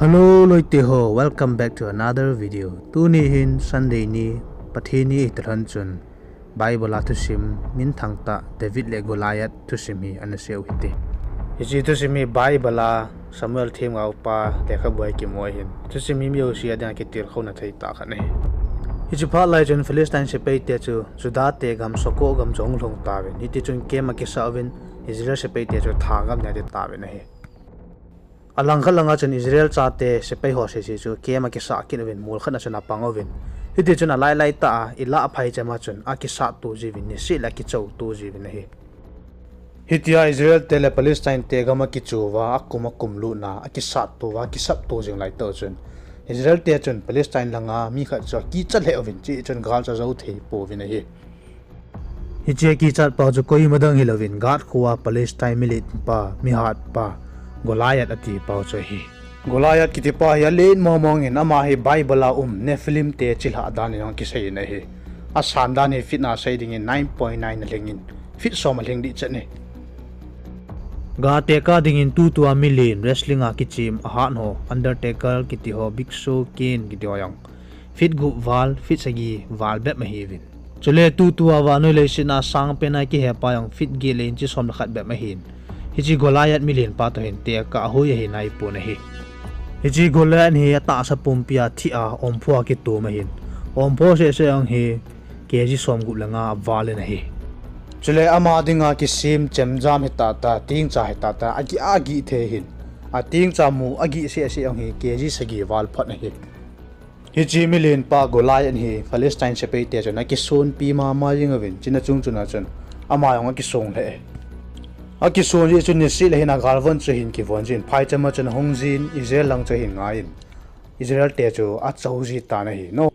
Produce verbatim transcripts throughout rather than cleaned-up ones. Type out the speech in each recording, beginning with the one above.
Hello loite ho, welcome back to another video. Tuni hin Sunday ni, Pathen ni hita lhon chun Bible a thusim minthang tah David le Goliath thusim hi ana sei u hite. Hiche thusim hi Bible a Samuel themgao pa lekhabu a kimu ahin, thusim hi mi jouse a dinga kitilkhouna thei tah khat ahi. Hiche phat lai chun Philistine sepai te chu Judah te gam Socoh gam chu ahung lhung tauvin, hiti chun camp akisah uvin, Israel sepai te chu Gath gam nia ati tauvin ahi. Alangkhat langa chun Israel chate sepai ho sese chu camp akisah kit uvin, mol khat na chun apang uvin. Hiti chun alailai tah a, Elah phaicham a chun akisat to jiuvin, niseh le akichou to jiuvin ahi. Hitia Israel te le Palestine te gam akichu uva, akum akum lutna, akisat to uva, akisap to jing lai tah chun, Israel te chun Palestine langa mi khat chu akicha lheh uvin, hiche chun gal chu ajou thei pouvin ahi. Hiche akichat pau chu koima dang hilouvin, Gath khoa Palestine milen pa, mihat pa, Goliath ati pau chu ahi. Goliath kiti pa hi alen mong mong in, ama hi Bible a um Nephilim te chilhah dan in jong kisei in ahi. Asan dan hi feet na sei dingin nine point nine alhing in, feet som alhing ding chet ahi. Ga tekah dingin tutua milen wrestling a kichem ahat ho, Undertaker kiti ho, Big Show, Kane kiti ho jong feet gup val, feet sagi val bep ahiuvin. Chule tutua vannoi leiset a sangpen a kihe pa jong feet get le inch som le khat bep ahin. Hiche Goliath milen pa toh hin tekah ahoi ahi naipon ahi. Hiche Goliath hi atahsa pumpi a thih a omphoh a kitom ahin, omphoh seh seh jong hi K G somgup le nga aval in ahi. Chule ama dinga kisem chemjam hi tahtah, tingcha hi tahtah, agih agih thei ahin, atingcha mu agih seh seh jong hi K G sagi val phot ahi. Hiche milen pa Goliath hi Philistine sepai te chun akisonpi mama jing uvin, hichea chung chun a chun ama jong akison lheh e. Akison jeh chun niseh le hin agalvon chu ahin kivon jin, phaicham a chun ahung jin, Israel lang chu ahin ngai in, Israel te chu achou ji tan ahi. No.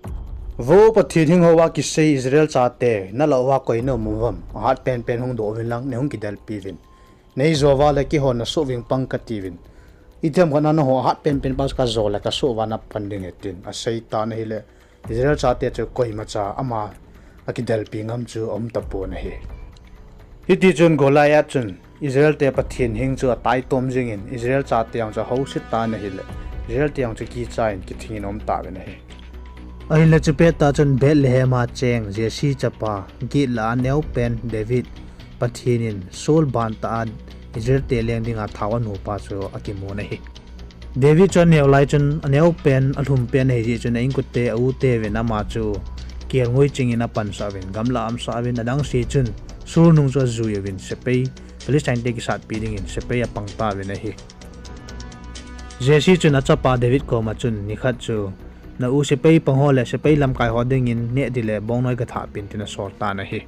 Vo Pathen hing hoa kisei Israel chate, nalah uva koi na um uvem? Ahat penpen hung doh uvin lang, nei hung kidelpi uvin. Nei jo uva le keihon nasoh ving pang kati uvin. Itiham khat na nangho ahat penpen pa chu kajo le kasoh uva napan ding ahi tin asei tan ahile, Israel chate chu koimacha ama akidelpi ngam chu aum tapon ahi. Hiti chun Goliath chun Israel te Pathen hing chu ataitom jingin, Israel chate jong chu ahouse tan ahile, Israel te jong chu kicha in kithing in aum tauvin ahi. Ahinla chupet tah chun Bethlehem a cheng Jesse chapa, Gad lah a aneopen David, Pathen in Saul bantah a Israel te leng dinga thao anu pa chu akimun ahi. David chu aneo lai chun aneopen, alhumpen ahijeh chun a-inkote, a-u teuvin ama chu kelngoi chingin apansah uvin, gamlah a aumsah uvin, adangse chun Saul nung chu ajui uvin, sepai, Philistine te kisatpi dingin sepai apang tauvin ahi. Jesse chun achapa David koma chun nikhat chu, na-u sepai pang ho le sepai lamkai ho dingin neh ding le bongnoi gathahpin tin asol tan ahi.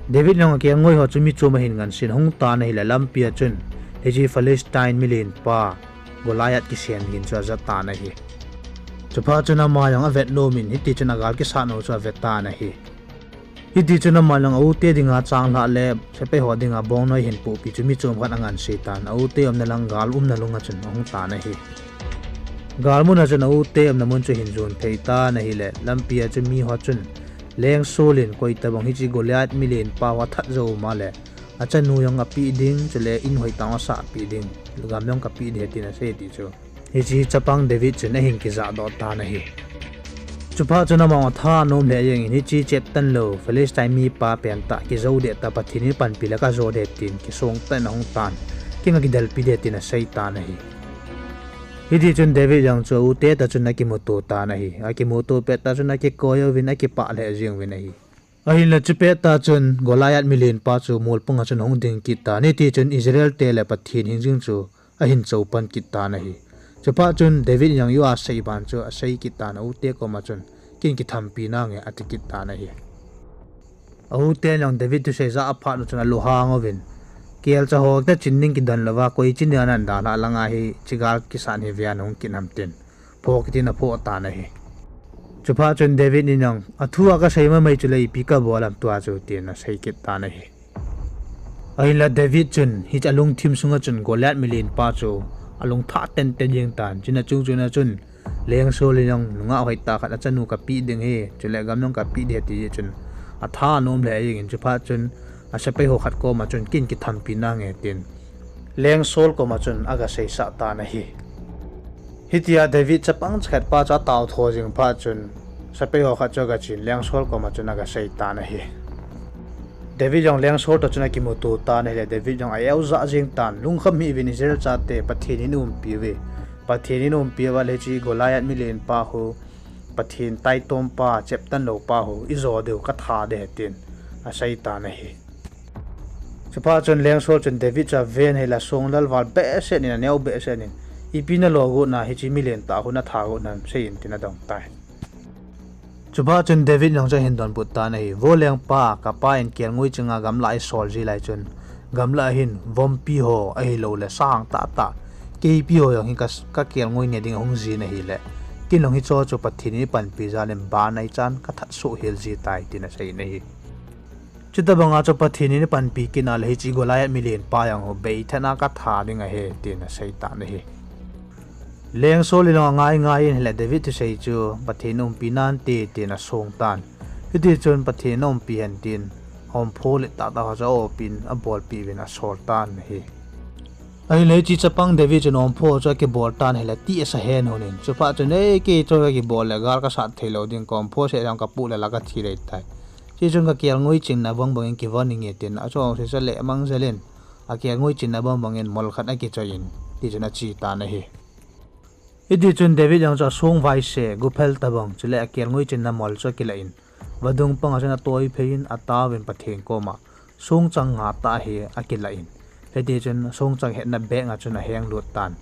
David jong akelngoi ho chu michom ahin ngansen ahung tan ahile, lampia chun hiche Philistine milen pa Goliath kisen gin chu aja tan ahi. Chuphat chun ama jong avet nomin, hitichun agal kisat u chu ave tan ahi. Hitichun ama jong a-u te dinga changlhah le sepai ho dinga bongnoi ahin pohpi chu michom khat anganse tan, a-u te umna lang gal umna lunga chun ahung tan ahi. Galmun a chun a-u te umna mun chu ahin jon phei tan ahile, lampia chu miho chun, leng Saul in koitobang hiche Goliath milen pa ho athat jou um a le, achanu jong kapeh ding, chule in hoitah asahpeh ding, gam jong kapeh ding ahi tin asei ti chu hiche chapang David chun ahin kijahdoh tan ahi. Chuphat chun ama atha anom lheh jengin, hiche cheptan lou Philistine mipa pentah kijou deh tah, Pathen in panpi le kajo ding tin kisong tah in ahung tan, kei jong kakidelpi ding tin asei tan ahi. Hitichun David jong chu a-u te toh chun akimuto tan ahi. Akimuto pettah chun akikoi uvin akipah lheh jeng uvin ahi. Ahinla chupet tah chun Goliath milen pa chu molpanga chun ahung ding kit tan, hitichun Israel te le Pathen hing jing chu ahin choupan kit tan ahi. Chuphat chun David in jong asei ban chu asei kit tan, a-u te koma chun, kei in kithampi nange ati kit tan ahi. A-u ten jong David thusei ajah phat u chun alunghang uvin, kelcha ho tah chin ding kidon louva, koi chin ding a nadalhah langa hiche gal kisat hi vea nahung kit ham tin phoh kit in aphoh tan ahi. Chuphat chun David in jong, athu a kasei maimai chule ipi kabol ham tua chu tin asei kit tan ahi. Ahinla David chun hiche alungthim sunga chun Goliath milen pa chu alungthah tenten jeng tan, hichea chung chun a chun, leng Saul in jong nungah hoitah khat achanu kapeh ding ahi, chule gam jong kapeh ding ahi ati jeh chun atha anom lheh jengin, chuphat chun asepai ho khat koma chun, kei in kithampi nange tin leng Saul koma chun agaseisah tan ahi. Hitia David chapang chakhat pa chu atao tho jing phat chun, sepai ho khat chu aga chen, Leng Saul koma chun aga sei tan ahi. David jong Leng Saul toh chun akimuto tan ahile, David jong a-eu jah jeng tan, lungkham hih uvin Israel chate, Pathen in umpi uve. Pathen in umpi uva le hiche Goliath milen pa ho, Pathen taitom pa, cheptan lou pa ho, ijo diu katha ding ahi tin asei tan ahi. Chuphat chun Leng Saul chun David chu aven ahile asong lalval behseh in, aneo behseh in, ipi nalo got na hiche milen tah ho natha got ham seiyin tin adong tai. Chuphat chun David jong chu ahin donbut tan ahi. Vo lengpa, kapa in kelngoi chenga gamla eisol ji lai chun, gamla hin vompi ho ahilouleh sang tahtah, keipi ho jong hi ka, kakelngoi ne ding ahung jin ahile, ken jong hicheho chu Pathen in eipanpi jal in banei chan kathat soh hel ji tai tin asei in ahi. Chutobanga chu Pathen in eipanpi kit a le hiche Goliath milen pa jong ho beithen a katha ding ahi tin asei tan ahi. Leng Saul in jong angai ngai in ahile David thusei chu Pathen in umpi nante tin asong tan. Hitichun Pathen in umpi hen tin, ompho le tahtah ho chu aopin, abolpeh uvin asol tan ahi. Ahile hiche chapang David chun ompho chu akibol tan ahile ti asa hen hon in. Chuphat chun, ei, kei chu kakibol le gal kasat theilou ding, ka ompho seh jong kapoh le la kathi dei tai. Hichun kakelngoi chenna bangbang in kivon inge tin, achu ong sesa le mang jel in, akelngoi chenna bangbang in mol khat akichoi in, tichun ache tan ahi. Hitichun David jong chu asong vaise guphel tobang, chule akelngoi chenna mol chu akilah in, vadung panga chun atoiphei in, ataovin Pathen koma, songchang nga tah hi akilah in, hitichun songchang hetna bag a chun ahenglut tan,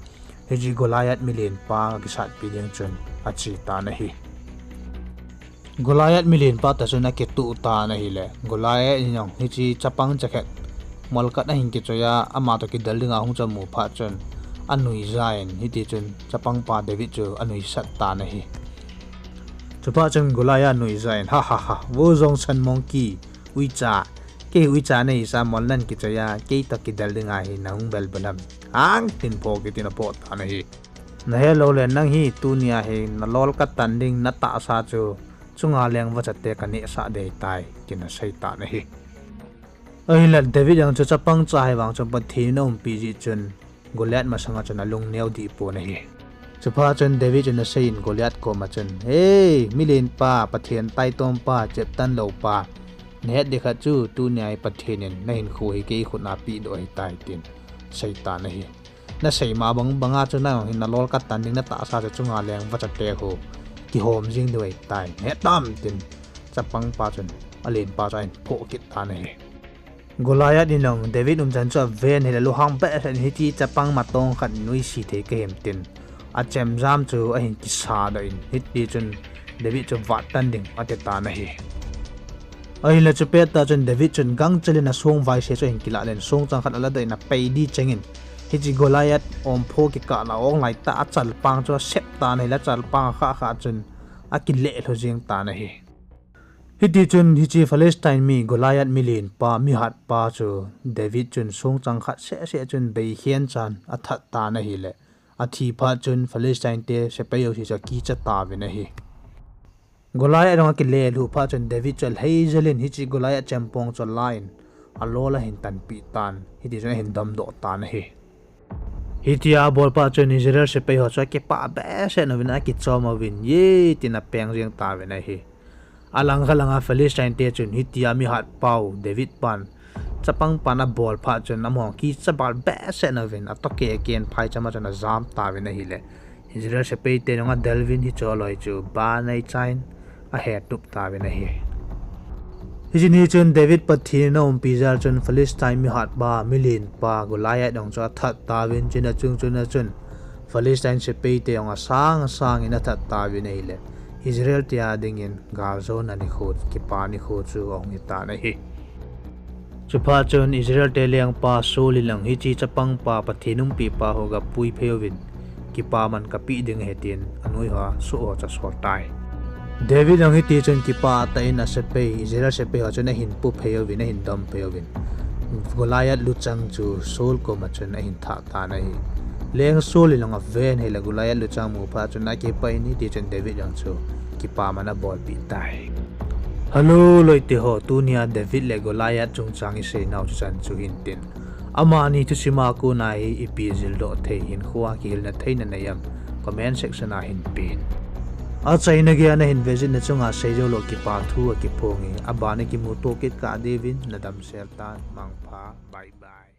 hiche Goliath milen pa akisatpi ding chun ache tan ahi. Goliath milen pa toh chun akitoh tan ahile, Goliath in jong hiche chapang chakhat mol khat ahin kichoi a, ama toh kidel dinga ahung chu amu phat chun, anuija in, hitichun chapang pa David chu anuisat tan ahi. Chuphat chun Goliath nuija in, ha ha ha, vo jongsan monkey, uicha, kei uicha nahi sa, mol nan kichoi a, kei toh kidel dinga hi nahung bel bel ham, hang tin pho kit in apho tan ahi. Nahet lou le nang hi, tunia hi nalol katan ding natahsa chu, chunga leng vachate kanehsah dei tai, tin asei tan ahi. Ahinla David jong chu chapang cha hi vang chun Pathen in aumpi jeh chun, Goliath masanga chun alung neo deh pon ahi. Chuphat chun David chun asei in Goliath koma chun, Hei, milen pa, Pathen taitom pa, cheptan lou pa, nahet ding khat chu, tunia hi Pathen in nahinkho hi kei khut a pehdoh ahitai, tin asei tan ahi. Nasei ma bang banga chu nang hi nalol katan ding natahsa chu chunga leng vachate ho kihom jing diu ahitai, nahet tam, tin chapang pa chun alenpa chu ahin phoh kit tan ahi. Goliath in jong David umchan chu aven ahile lunghang behseh in, hiche chapang matong khat in nuisi thei kahim, tin achemjam chu ahin kisadoh in, hitichun David chu vattan ding ati tan ahi. Ahinla chupet tah chun David chun gangchel in asong vaise chu ahin kilah in, songchang khat aladoh in apei di chengin, hiche Goliath ompho kikah la ong laitah a achalpang chu asep tan ahile, achalpang akhah khah chun akileh lhu jeng tan ahi. Hitichun hiche Philistine mi Goliath milen pa, mihat pa chu David chun songchang khat seh seh chun beikhen chan athat tan ahile, athi phat chun Philistine te sepai jouse chu akicha tauvin ahi. Goliath jong akileh lhu phat chun David chu alhai jel in hiche Goliath chempong chu alan, alol ahin tanpeh tan, hitichun ahin domdoh tan ahi. Hitia abol phat chun Israel sepai ho chu akipah behseh uvin, akichom uvin, ye, tin apeng jeng tauvin ahi. Alangkhat langa Philistine te chun hitia mihat pau David pan, chapang pan abol phat chun amaho kicha bal behseh uvin, atoh keh ken phaicham a chun ajam tauvin ahile, Israel sepai te jong adel uvin hiche loi chu banei chan ahetup tauvin ahi. Hiche ni chun David Pathen in aumpi jal chun Philistine mihat pa, milen pa Goliath jong chu athat tauvin, chuna chung chuna chun Philistine sepai te jong asang asang in athat tauvin ahile, Israel te a dingin galjona nikho, kipa nikho chu ahung hitan ahi. Chuphat chun Israel te lengpa Saul in jong hiche chapang pa, Pathen umpi pa ho gapui phei uvin, kipaman kapeh ding ahi tin anoi ho, asoh ho chu asol tai. David jong hitichun kipah tah in asepai, Israel sepai ho chun ahin pu phei uvin, ahin dom phei uvin, Goliath luchang chu Saul koma chun ahin thah tan ahi. Leng Saul in jong aven ahile Goliath luchang amu phat chun akipah in, hitichun David jong chu kipaman abolpeh tai. Hello loite ho, tunia David le Goliath chungchang iseinau chu chan chu hintin, amani thusima kona hi ipi jildoh thei, hinkhoa kihilna theina nei em? comment section a hin pen. Achaina geiya nahin vejin nachunga seijou lou kipa thu akiphong e, abana kimuto kit kah diuvin nadamsel tan, mangpha, bye bye.